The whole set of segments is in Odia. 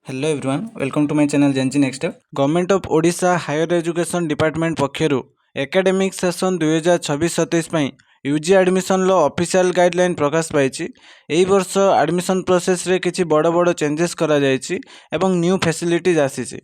Hello everyone, welcome to my channel Gen Z Next. Government of Odisha Higher Education Department ପକ୍ଷରୁ ଏକାଡେମିକ୍ ସେସନ୍ 2026-27 ପାଇଁ ୟୁଜି ଆଡ଼ମିସନ୍ର ଅଫିସିଆଲ୍ ଗାଇଡ଼ଲାଇନ୍ ପ୍ରକାଶ ପାଇଛି। ଏହି ବର୍ଷ ଆଡ଼ମିସନ୍ ପ୍ରୋସେସ୍ରେ କିଛି ବଡ଼ ବଡ଼ ଚେଞ୍ଜେସ୍ କରାଯାଇଛି ଏବଂ ନ୍ୟୁ ଫ୍ୟାସିଲିଟିଜ୍ ଆସିଛି।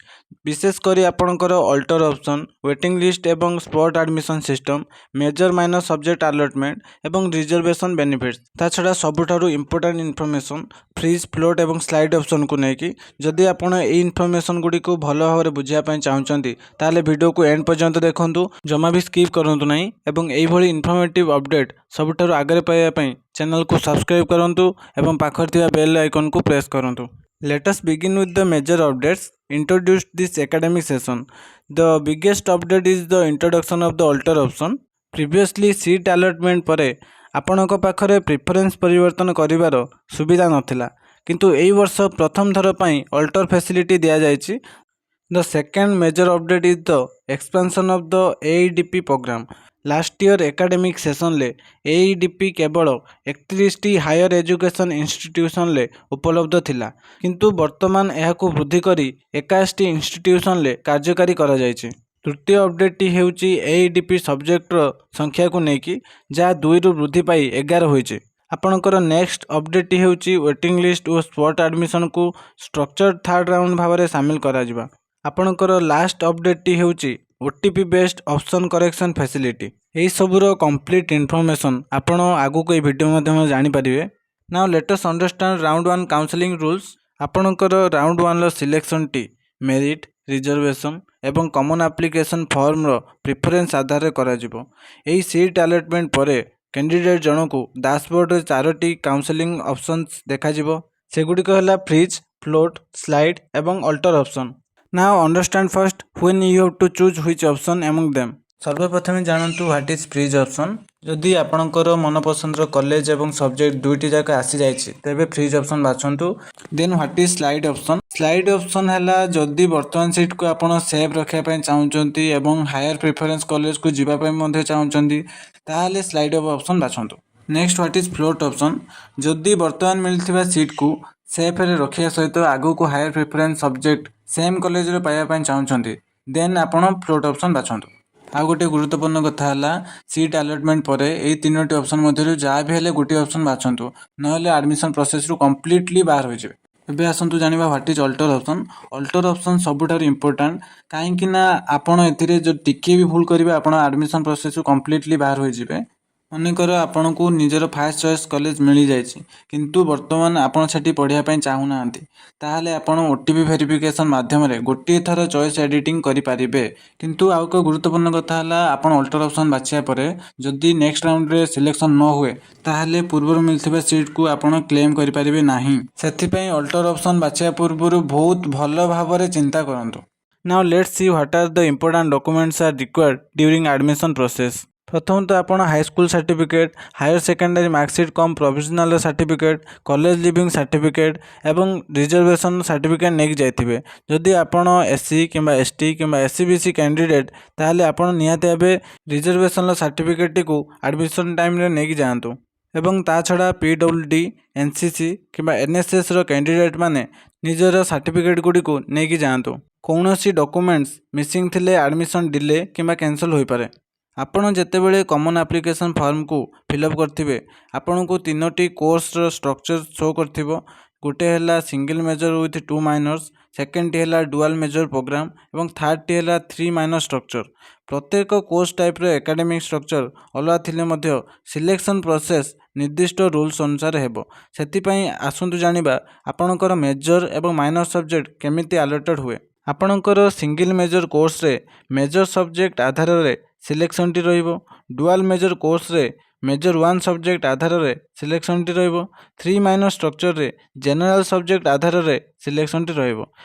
ବିଶେଷ କରି ଆପଣଙ୍କର ଅଲ୍ଟର ଅପସନ୍, ୱେଟିଂ ଲିଷ୍ଟ ଏବଂ spot admission system, major minor subject allotment ଏବଂ ରିଜର୍ଭେସନ୍ ବେନିଫିଟ୍ସ। ତା ଛଡ଼ା ସବୁଠାରୁ ଇମ୍ପୋର୍ଟାଣ୍ଟ ଇନଫର୍ମେସନ୍, ଫ୍ରିଜ୍, ଫ୍ଲୋଟ୍ ଏବଂ ସ୍ଲାଇଡ୍ ଅପସନ୍କୁ ନେଇକି। ଯଦି ଆପଣ ଏଇ ଇନଫର୍ମେସନ୍ ଗୁଡ଼ିକୁ ଭଲ ଭାବରେ ବୁଝିବା ପାଇଁ ଚାହୁଁଛନ୍ତି, ତାହେଲେ ଭିଡ଼ିଓକୁ ଏଣ୍ଡ ପର୍ଯ୍ୟନ୍ତ ଦେଖନ୍ତୁ, ଜମା ବି ସ୍କିପ୍ କରନ୍ତୁ ନାହିଁ ଏବଂ ଏଇଭଳି ଇନଫର୍ମେଟିଭ୍ ଅପଡ଼େଟ୍ ସବୁଠାରୁ ଆଗରେ ପାଇବା ପାଇଁ ଚ୍ୟାନେଲକୁ ସବସ୍କ୍ରାଇବ୍ କରନ୍ତୁ ଏବଂ ପାଖରେ ଥିବା ବେଲ୍ ଆଇକନ୍କୁ ପ୍ରେସ୍ କରନ୍ତୁ। Let us begin with the major updates introduced this academic session. The biggest update is the introduction of the alter option. Previously, seat allotment ପରେ ଆପଣଙ୍କ ପାଖରେ ପ୍ରିଫରେନ୍ସ ପରିବର୍ତ୍ତନ କରିବାର ସୁବିଧା ନଥିଲା, କିନ୍ତୁ ଏଇ ବର୍ଷ ପ୍ରଥମ ଥର ପାଇଁ ଅଲ୍ଟର ଫ୍ୟାସିଲିଟି ଦିଆଯାଇଛି। The second major update is the expansion of the AEDP program. Last year academic ସେସନ୍ରେ AEDP କେବଳ 31ଟି ହାୟର ଏଜୁକେସନ୍ ଇନଷ୍ଟିଟ୍ୟୁସନ୍ରେ ଉପଲବ୍ଧ ଥିଲା, କିନ୍ତୁ ବର୍ତ୍ତମାନ ଏହାକୁ ବୃଦ୍ଧି କରି 81ଟି ଇନଷ୍ଟିଟ୍ୟୁସନ୍ରେ କାର୍ଯ୍ୟକାରୀ କରାଯାଇଛି। ତୃତୀୟ ଅପଡେଟ୍ଟି ହେଉଛି AEDP ସବଜେକ୍ଟର ସଂଖ୍ୟାକୁ ନେଇକି, ଯାହା 2ରୁ ବୃଦ୍ଧି ପାଇ 11 ହୋଇଛି। ଆପଣଙ୍କର ନେକ୍ସଟ ଅପଡେଟ୍ଟି ହେଉଛି ୱେଟିଂ ଲିଷ୍ଟ ଓ ସ୍ପଟ୍ ଆଡ଼ମିସନ୍କୁ ଷ୍ଟ୍ରକ୍ଚର ଥାର୍ଡ଼ ରାଉଣ୍ଡ ଭାବରେ ସାମିଲ କରାଯିବା। ଆପଣଙ୍କର ଲାଷ୍ଟ ଅପଡେଟ୍ଟି ହେଉଛି OTP based option correction facility. ଏହିସବୁର complete information ଆପଣ ଆଗକୁ ଏହି ଭିଡ଼ିଓ ମାଧ୍ୟମରେ ଜାଣିପାରିବେ। Now let us understand round one counselling rules. ଆପଣଙ୍କର ରାଉଣ୍ଡ ୱାନ୍ର ସିଲେକ୍ସନ୍ଟି ମେରିଟ୍, ରିଜର୍ଭେସନ୍ ଏବଂ କମନ୍ ଆପ୍ଲିକେସନ୍ ଫର୍ମର ପ୍ରିଫରେନ୍ସ ଆଧାରରେ କରାଯିବ। ଏହି ସିଟ୍ ଆଲଟମେଣ୍ଟ ପରେ କ୍ୟାଣ୍ଡିଡେଟ୍ ଜଣକୁ ଡାସବୋର୍ଡ଼ରେ ଚାରୋଟି କାଉନସେଲିଂ ଅପସନ୍ସ ଦେଖାଯିବ। ସେଗୁଡ଼ିକ ହେଲା ଫ୍ରିଜ୍, ଫ୍ଲୋଟ୍, ସ୍ଲାଇଡ୍ ଏବଂ alter option. Now understand first when you have to choose which option among them. ସର୍ବପ୍ରଥମେ ଜାଣନ୍ତୁ, what is freeze option? ଯଦି ଆପଣଙ୍କର ମନପସନ୍ଦର କଲେଜ ଏବଂ ସବଜେକ୍ଟ ଦୁଇଟି ଯାକ ଆସିଯାଇଛି, ତେବେ ଫ୍ରିଜ୍ ଅପସନ୍ ବାଛନ୍ତୁ। Then what is slide option? Slide option ହେଲା, ଯଦି ବର୍ତ୍ତମାନ ସିଟ୍କୁ ଆପଣ ସେଫ୍ ରଖିବା ପାଇଁ ଚାହୁଁଛନ୍ତି ଏବଂ ହାୟର ପ୍ରିଫରେନ୍ସ କଲେଜକୁ ଯିବା ପାଇଁ ମଧ୍ୟ ଚାହୁଁଛନ୍ତି, ତାହେଲେ ସ୍ଲାଇଡ୍ ଅପସନ୍ ବାଛନ୍ତୁ। Next, what is float option? ଯଦି ବର୍ତ୍ତମାନ ମିଳିଥିବା ସିଟ୍କୁ ସେଫ୍ରେ ରଖିବା ସହିତ ଆଗକୁ ହାୟର ପ୍ରିଫରେନ୍ସ ସବଜେକ୍ଟ ସେମ୍ କଲେଜରେ ପାଇବା ପାଇଁ ଚାହୁଁଛନ୍ତି, ଦେନ୍ ଆପଣ ଫ୍ଲୋଟ୍ ଅପସନ୍ ବାଛନ୍ତୁ। ଆଉ ଗୋଟିଏ ଗୁରୁତ୍ୱପୂର୍ଣ୍ଣ କଥା ହେଲା, ସିଟ୍ ଆଲଟମେଣ୍ଟ ପରେ ଏଇ ତିନୋଟି ଅପସନ୍ ମଧ୍ୟରୁ ଯାହା ବି ହେଲେ ଗୋଟିଏ ଅପସନ୍ ବାଛନ୍ତୁ, ନହେଲେ ଆଡ଼ମିସନ୍ ପ୍ରୋସେସ୍ରୁ କମ୍ପ୍ଲିଟଲି ବାହାର ହୋଇଯିବେ। ଏବେ ଆସନ୍ତୁ ଜାଣିବା, what is alter option? Alter option ସବୁଠାରୁ ଇମ୍ପୋର୍ଟାଣ୍ଟ, କାହିଁକି ନା ଆପଣ ଏଥିରେ ଯଦି ଟିକିଏ ବି ଭୁଲ କରିବେ, ଆପଣ ଆଡ଼ମିସନ୍ ପ୍ରୋସେସ୍ରୁ କମ୍ପ୍ଲିଟଲି ବାହାର ହୋଇଯିବେ। ମନେକର ଆପଣଙ୍କୁ ନିଜର ଫାଷ୍ଟ ଚଏସ୍ କଲେଜ ମିଳିଯାଇଛି, କିନ୍ତୁ ବର୍ତ୍ତମାନ ଆପଣ ସେଠି ପଢ଼ିବା ପାଇଁ ଚାହୁଁନାହାନ୍ତି, ତାହେଲେ ଆପଣ OTP verification ମାଧ୍ୟମରେ ଗୋଟିଏ ଥର ଚଏସ୍ ଏଡ଼ିଟିଂ କରିପାରିବେ। କିନ୍ତୁ ଆଉ ଏକ ଗୁରୁତ୍ୱପୂର୍ଣ୍ଣ କଥା ହେଲା, ଆପଣ ଅଲ୍ଟର ଅପସନ୍ ବାଛିବା ପରେ ଯଦି ନେକ୍ସଟ ରାଉଣ୍ଡରେ ସିଲେକ୍ସନ୍ ନ ହୁଏ, ତାହେଲେ ପୂର୍ବରୁ ମିଳିଥିବା ସିଟ୍କୁ ଆପଣ କ୍ଲେମ୍ କରିପାରିବେ ନାହିଁ। ସେଥିପାଇଁ ଅଲ୍ଟର ଅପସନ୍ ବାଛିବା ପୂର୍ବରୁ ବହୁତ ଭଲ ଭାବରେ ଚିନ୍ତା କରନ୍ତୁ। Now let's see what are the important documents are required during admission process. ପ୍ରଥମତଃ ଆପଣ high school certificate, higher secondary marksheet cum provisional certificate, college leaving certificate ଏବଂ ରିଜର୍ଭେସନ୍ ସାର୍ଟିଫିକେଟ୍ ନେଇକି ଯାଇଥିବେ। ଯଦି ଆପଣ ଏସ୍ ସି କିମ୍ବା ଏସ୍ ଟି କିମ୍ବା S E B C candidate, ତାହେଲେ ଆପଣ ନିହାତି ଭାବେ ରିଜର୍ଭେସନ୍ର ସାର୍ଟିଫିକେଟ୍ଟିକୁ ଆଡ଼ମିସନ୍ ଟାଇମ୍ରେ ନେଇକି ଯାଆନ୍ତୁ ଏବଂ ତା ଛଡ଼ା PWD, NCC କିମ୍ବା ଏନ୍ଏସ୍ଏସ୍ର କ୍ୟାଣ୍ଡିଡେଟ୍ ମାନେ ନିଜର ସାର୍ଟିଫିକେଟ୍ ଗୁଡ଼ିକୁ ନେଇକି ଯାଆନ୍ତୁ। କୌଣସି ଡକୁମେଣ୍ଟସ୍ ମିସିଂ ଥିଲେ ଆଡ଼ମିସନ୍ ଡିଲେ କିମ୍ବା କ୍ୟାନସଲ୍ ହୋଇପାରେ। ଆପଣ ଯେତେବେଳେ କମନ୍ ଆପ୍ଲିକେସନ୍ ଫର୍ମକୁ ଫିଲ୍ଅପ୍ କରିଥିବେ, ଆପଣଙ୍କୁ ତିନୋଟି କୋର୍ସର ଷ୍ଟ୍ରକ୍ଚର ଶୋ କରିଥିବ। ଗୋଟେ ହେଲା single major with two minors, ସେକେଣ୍ଡଟି ହେଲା ଡୁଆଲ୍ ମେଜର ପ୍ରୋଗ୍ରାମ ଏବଂ ଥାର୍ଡ଼ଟି ହେଲା ଥ୍ରୀ ମାଇନର ଷ୍ଟ୍ରକ୍ଚର। ପ୍ରତ୍ୟେକ କୋର୍ସ ଟାଇପ୍ର ଏକାଡେମିକ୍ ଷ୍ଟ୍ରକ୍ଚର ଅଲଗା ଥିଲେ ମଧ୍ୟ ସିଲେକ୍ସନ୍ ପ୍ରୋସେସ୍ ନିର୍ଦ୍ଦିଷ୍ଟ ରୁଲ୍ସ ଅନୁସାରେ ହେବ। ସେଥିପାଇଁ ଆସନ୍ତୁ ଜାଣିବା, ଆପଣଙ୍କର ମେଜର ଏବଂ ମାଇନର ସବଜେକ୍ଟ କେମିତି ଆଲୋଟେଡ଼ ହୁଏ। ଆପଣଙ୍କର ସିଙ୍ଗଲ ମେଜର କୋର୍ସରେ ମେଜର ସବଜେକ୍ଟ ଆଧାରରେ ସିଲେକ୍ସନ୍ଟି ରହିବ। ଡୁଆଲ୍ ମେଜର କୋର୍ସରେ ମେଜର ୱାନ୍ ସବଜେକ୍ଟ ଆଧାରରେ ସିଲେକ୍ସନ୍ଟି ରହିବ। ଥ୍ରୀ ମାଇନର ଷ୍ଟ୍ରକ୍ଚରରେ ଜେନେରାଲ ସବଜେକ୍ଟ ଆଧାରରେ ସିଲେକ୍ସନ୍ଟି ରହିବ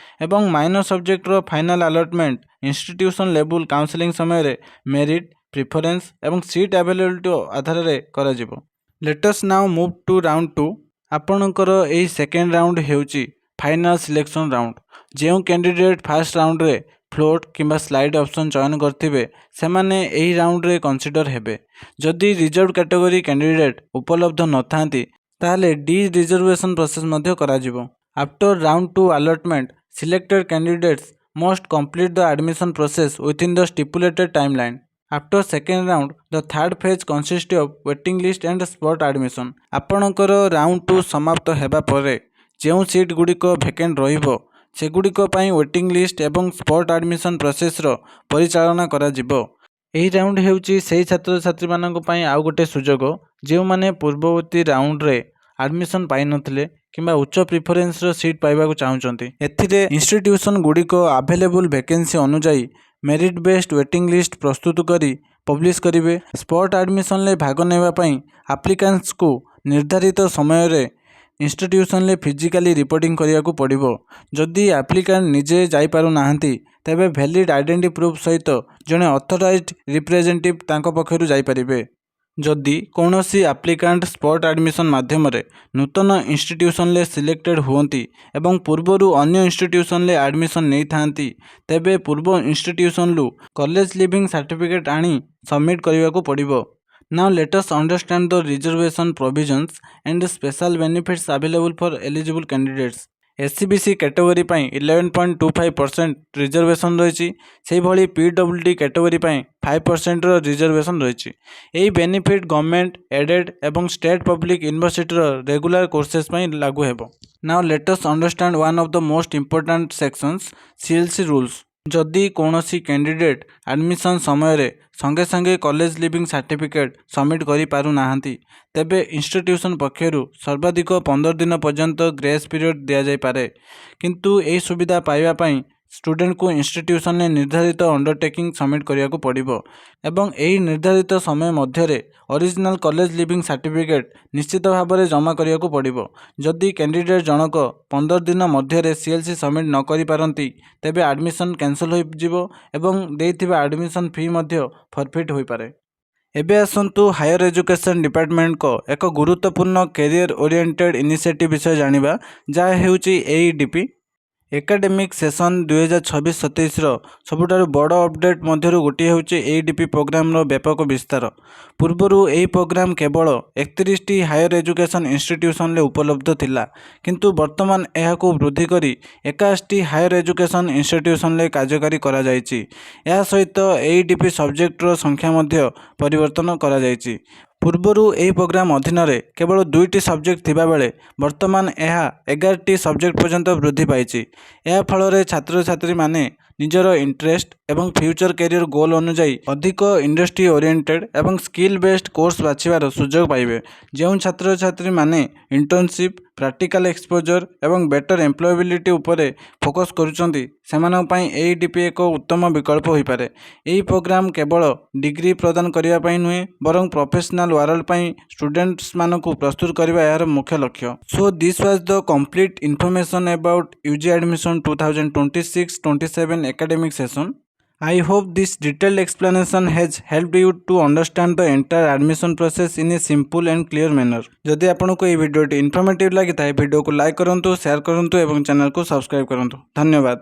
ଏବଂ ମାଇନର ସବଜେକ୍ଟର final allotment institution level counselling ସମୟରେ ମେରିଟ୍, ପ୍ରିଫରେନ୍ସ ଏବଂ ସିଟ୍ ଆଭେଲେବିଲିଟି ଆଧାରରେ କରାଯିବ। Let us now move to round two. ଆପଣଙ୍କର ଏହି ସେକେଣ୍ଡ ରାଉଣ୍ଡ ହେଉଛି ଫାଇନାଲ୍ ସିଲେକ୍ସନ୍ ରାଉଣ୍ଡ। ଯେଉଁ କ୍ୟାଣ୍ଡିଡେଟ୍ ଫାଷ୍ଟ ରାଉଣ୍ଡରେ ଫ୍ଲୋଟ୍ କିମ୍ବା ସ୍ଲାଇଡ୍ ଅପସନ୍ ଚୟନ କରିଥିବେ, ସେମାନେ ଏହି ରାଉଣ୍ଡରେ କନସିଡର ହେବେ। ଯଦି ରିଜର୍ଭ କ୍ୟାଟେଗୋରୀ କ୍ୟାଣ୍ଡିଡେଟ୍ ଉପଲବ୍ଧ ନଥାନ୍ତି, ତାହେଲେ ଡି ରିଜର୍ଭେସନ୍ ପ୍ରୋସେସ୍ ମଧ୍ୟ କରାଯିବ। After round two allotment, Selected candidates must complete the admission process within the stipulated timeline. After second round, the third phase consist of waiting list and spot admission. ଆପଣଙ୍କର ରାଉଣ୍ଡ ଟୁ ସମାପ୍ତ ହେବା ପରେ ଯେଉଁ ସିଟ୍ ଗୁଡ଼ିକ ଭେକେଣ୍ଟ ରହିବ, ସେଗୁଡ଼ିକ ପାଇଁ ୱେଟିଂ ଲିଷ୍ଟ ଏବଂ ସ୍ପଟ୍ ଆଡ଼ମିସନ୍ ପ୍ରୋସେସ୍ର ପରିଚାଳନା କରାଯିବ। ଏହି ରାଉଣ୍ଡ ହେଉଛି ସେହି ଛାତ୍ରଛାତ୍ରୀମାନଙ୍କ ପାଇଁ ଆଉ ଗୋଟେ ସୁଯୋଗ, ଯେଉଁମାନେ ପୂର୍ବବର୍ତ୍ତୀ ରାଉଣ୍ଡରେ ଆଡ଼ମିସନ୍ ପାଇନଥିଲେ କିମ୍ବା ଉଚ୍ଚ ପ୍ରିଫରେନ୍ସର ସିଟ୍ ପାଇବାକୁ ଚାହୁଁଛନ୍ତି। ଏଥିରେ ଇନଷ୍ଟିଟ୍ୟୁସନ୍ ଗୁଡ଼ିକ ଆଭେଲେବୁଲ୍ ଭେକେନ୍ସି ଅନୁଯାୟୀ ମେରିଟ୍ ବେସ୍ଡ ୱେଟିଂ ଲିଷ୍ଟ ପ୍ରସ୍ତୁତ କରି ପବ୍ଲିଶ କରିବେ। ସ୍ପଟ୍ ଆଡ଼ମିସନ୍ରେ ଭାଗ ନେବା ପାଇଁ ଆପ୍ଲିକାଣ୍ଟସକୁ ନିର୍ଦ୍ଧାରିତ ସମୟରେ ଇନଷ୍ଟିଟ୍ୟୁସନ୍ରେ ଫିଜିକାଲି ରିପୋର୍ଟିଂ କରିବାକୁ ପଡ଼ିବ। ଯଦି ଆପ୍ଲିକାଣ୍ଟ ନିଜେ ଯାଇପାରୁନାହାନ୍ତି, ତେବେ ଭ୍ୟାଲିଡ୍ ଆଇଡେଣ୍ଟିଟି ପ୍ରୁଫ୍ ସହିତ ଜଣେ ଅଥରାଇଜ୍ଡ ରିପ୍ରେଜେଣ୍ଟେଟିଭ୍ ତାଙ୍କ ପକ୍ଷରୁ ଯାଇପାରିବେ। ଯଦି କୌଣସି ଆପ୍ଲିକାଣ୍ଟ ସ୍ପଟ୍ ଆଡ଼ମିସନ୍ ମାଧ୍ୟମରେ ନୂତନ ଇନଷ୍ଟିଟ୍ୟୁସନ୍ରେ ସିଲେକ୍ଟେଡ୍ ହୁଅନ୍ତି ଏବଂ ପୂର୍ବରୁ ଅନ୍ୟ ଇନଷ୍ଟିଟ୍ୟୁସନ୍ରେ ଆଡ଼ମିସନ୍ ନେଇଥାନ୍ତି, ତେବେ ପୂର୍ବ ଇନଷ୍ଟିଟ୍ୟୁସନ୍ରୁ କଲେଜ ଲିଭିଂ ସାର୍ଟିଫିକେଟ୍ ଆଣି ସବମିଟ୍ କରିବାକୁ ପଡ଼ିବ। Now let us understand the reservation provisions and special benefits available for eligible candidates. SEBC category ପାଇଁ 11.25% reservation ରହିଛି। ସେହିଭଳି ପିଡବ୍ଲ୍ୟୁଡି କ୍ୟାଟେଗୋରୀ ପାଇଁ 5 ପରସେଣ୍ଟର ରିଜର୍ଭେସନ୍ ରହିଛି। ଏହି ବେନିଫିଟ୍ ଗଭର୍ଣ୍ଣମେଣ୍ଟ ଏଡେଡ୍ ଏବଂ ଷ୍ଟେଟ୍ ପବ୍ଲିକ୍ ୟୁନିଭର୍ସିଟିର ରେଗୁଲାର କୋର୍ସେସ୍ ପାଇଁ ଲାଗୁ ହେବ। Now let us understand one of the most important sections, CLC rules. ଯଦି କୌଣସି କ୍ୟାଣ୍ଡିଡେଟ୍ ଆଡ଼ମିସନ୍ ସମୟରେ ସଙ୍ଗେ ସଙ୍ଗେ କଲେଜ ଲିଭିଂ ସାର୍ଟିଫିକେଟ୍ ସବମିଟ୍ କରିପାରୁନାହାନ୍ତି, ତେବେ ଇନଷ୍ଟିଟ୍ୟୁସନ୍ ପକ୍ଷରୁ ସର୍ବାଧିକ 15 ଦିନ ପର୍ଯ୍ୟନ୍ତ ଗ୍ରେସ୍ ପିରିୟଡ଼ ଦିଆଯାଇପାରେ। କିନ୍ତୁ ଏହି ସୁବିଧା ପାଇବା ପାଇଁ ଷ୍ଟୁଡେଣ୍ଟକୁ ଇନଷ୍ଟିଟ୍ୟୁସନରେ ନିର୍ଦ୍ଧାରିତ ଅଣ୍ଡରଟେକିଂ ସବମିଟ୍ କରିବାକୁ ପଡ଼ିବ ଏବଂ ଏହି ନିର୍ଦ୍ଧାରିତ ସମୟ ମଧ୍ୟରେ ଅରିଜିନାଲ୍ କଲେଜ ଲିଭିଂ ସାର୍ଟିଫିକେଟ୍ ନିଶ୍ଚିତ ଭାବରେ ଜମା କରିବାକୁ ପଡ଼ିବ। ଯଦି କ୍ୟାଣ୍ଡିଡେଟ୍ ଜଣକ 15 ଦିନ ମଧ୍ୟରେ ସିଏଲ୍ସି ସବମିଟ୍ ନ କରିପାରନ୍ତି, ତେବେ ଆଡ଼ମିସନ୍ କ୍ୟାନସଲ୍ ହୋଇଯିବ ଏବଂ ଦେଇଥିବା ଆଡ଼ମିସନ୍ ଫି ମଧ୍ୟ ଫରଫିଟ୍ ହୋଇପାରେ। ଏବେ ଆସନ୍ତୁ ହାୟର ଏଜୁକେସନ୍ ଡିପାର୍ଟମେଣ୍ଟଙ୍କ ଏକ ଗୁରୁତ୍ୱପୂର୍ଣ୍ଣ କ୍ୟାରିୟର ଓରିଏଣ୍ଟେଡ୍ ଇନିସିଏଟିଭ୍ ବିଷୟ ଜାଣିବା, ଯାହା ହେଉଛି ଏଇଡିପି। ଏକାଡେମିକ୍ ସେସନ୍ 2026-27ର ସବୁଠାରୁ ବଡ଼ ଅପଡେଟ୍ ମଧ୍ୟରୁ ଗୋଟିଏ ହେଉଛି ଏଇଡିପି ପ୍ରୋଗ୍ରାମର ବ୍ୟାପକ ବିସ୍ତାର। ପୂର୍ବରୁ ଏହି ପ୍ରୋଗ୍ରାମ କେବଳ 31ଟି ହାୟର ଏଜୁକେସନ୍ ଇନଷ୍ଟିଟ୍ୟୁସନରେ ଉପଲବ୍ଧ ଥିଲା, କିନ୍ତୁ ବର୍ତ୍ତମାନ ଏହାକୁ ବୃଦ୍ଧି କରି 81ଟି ହାୟର ଏଜୁକେସନ୍ ଇନଷ୍ଟିଟ୍ୟୁସନରେ କାର୍ଯ୍ୟକାରୀ କରାଯାଇଛି। ଏହା ସହିତ ଏଇଡିପି ସବଜେକ୍ଟର ସଂଖ୍ୟା ମଧ୍ୟ ପରିବର୍ତ୍ତନ କରାଯାଇଛି। ପୂର୍ବରୁ ଏହି ପ୍ରୋଗ୍ରାମ ଅଧୀନରେ କେବଳ ଦୁଇଟି ସବଜେକ୍ଟ ଥିବାବେଳେ ବର୍ତ୍ତମାନ ଏହା 11ଟି ସବଜେକ୍ଟ ପର୍ଯ୍ୟନ୍ତ ବୃଦ୍ଧି ପାଇଛି। ଏହା ଫଳରେ ଛାତ୍ରଛାତ୍ରୀମାନେ ନିଜର ଇଣ୍ଟରେଷ୍ଟ ଏବଂ ଫ୍ୟୁଚର କ୍ୟାରିୟର ଗୋଲ୍ ଅନୁଯାୟୀ ଅଧିକ ଇଣ୍ଡଷ୍ଟ୍ରି ଓରିଏଣ୍ଟେଡ୍ ଏବଂ ସ୍କିଲ୍ ବେସ୍ଡ କୋର୍ସ ବାଛିବାର ସୁଯୋଗ ପାଇବେ। ଯେଉଁ ଛାତ୍ରଛାତ୍ରୀମାନେ ଇଣ୍ଟର୍ନସିପ୍, ପ୍ରାକ୍ଟିକାଲ ଏକ୍ସପୋଜର ଏବଂ ବେଟର ଏମ୍ପ୍ଲୟବିଲିଟି ଉପରେ ଫୋକସ୍ କରୁଛନ୍ତି, ସେମାନଙ୍କ ପାଇଁ ଏଇଡିପି ଏକ ଉତ୍ତମ ବିକଳ୍ପ ହୋଇପାରେ। ଏହି ପ୍ରୋଗ୍ରାମ କେବଳ ଡିଗ୍ରୀ ପ୍ରଦାନ କରିବା ପାଇଁ ନୁହେଁ, ବରଂ ପ୍ରଫେସନାଲ ୱାର୍ଲଡ ପାଇଁ ଷ୍ଟୁଡେଣ୍ଟସମାନଙ୍କୁ ପ୍ରସ୍ତୁତ କରିବା ଏହାର ମୁଖ୍ୟ ଲକ୍ଷ୍ୟ। So this was the complete information about UG admission 2026-27 academic session. I hope this detailed explanation has helped you to understand the entire admission process in a simple and clear manner. ଯଦି ଆପଣଙ୍କୁ ଏହି ଭିଡ଼ିଓଟି ଇନଫର୍ମେଟିଭ୍ ଲାଗିଥାଏ, ଭିଡ଼ିଓକୁ ଲାଇକ୍ କରନ୍ତୁ, ସେୟାର କରନ୍ତୁ ଏବଂ ଚ୍ୟାନେଲକୁ ସବସ୍କ୍ରାଇବ୍ କରନ୍ତୁ। ଧନ୍ୟବାଦ।